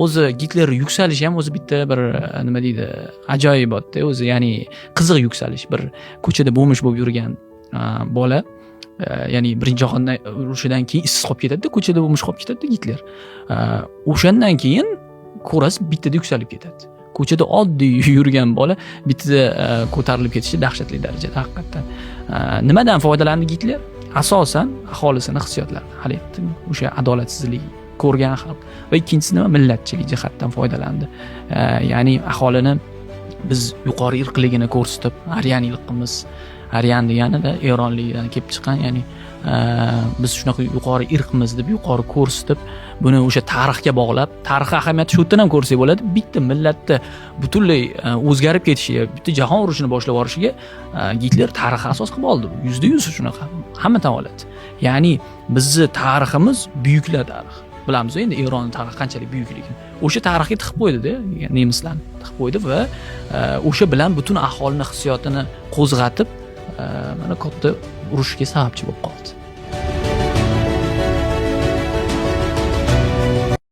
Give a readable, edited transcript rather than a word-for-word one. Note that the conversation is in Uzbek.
O'zi Gitler yuksalishi ham o'zi bitta bir nima deydi, ajoyibotda o'zi, ya'ni qiziq yuksalish. Bir ko'chada бомж bo'lib yurgan bola, ya'ni Birinchi jahon urushidan keyin ishsiz qolib ketadida, ko'chada бомж qolib ketadida Gitler. O'shandan keyin ko'rasiz, bittada yuksalib ketadi. Ko'chada oddiy yurgan bola bittada ko'tarilib ketishi dahshatli darajada haqiqatdan. Nimadan foydalandi Gitler? Asosan aholisini hissiyotlaridan, hali aytdim, o'sha adolatsizlik ko'rgan xalq. Va ikkinchisi nima? Millatchilik jihatdan foydalandi. Ya'ni aholini biz yuqori irqligini ko'rsatib, aryan irqimiz, aryan deganida eronlikdan kelib chiqqan, ya'ni biz shunaqa yuqori irqmiz deb yuqori ko'rsatib, buni o'sha tarixga bog'lab, tarix ahamiyati shu yerdan ham ko'rsak bo'ladi. Bitta millatni butunlay o'zgarib ketishiga, bitta jahon urushini boshlab yuborishiga Gitler tarixi asos qilib oldi. 100% shunaqa, hamma tan oladi. Ya'ni bizni tariximiz buyuklar tarixi, bilamiz endi Eron tarixi qanchalik buyukligini. O'sha tarixga tiqib qo'ydida, nemislarni tiqib qo'ydi va o'sha bilan butun aholini hissiyotini qo'zg'atib, mana katta urushga sababchi bo'lib qoldi.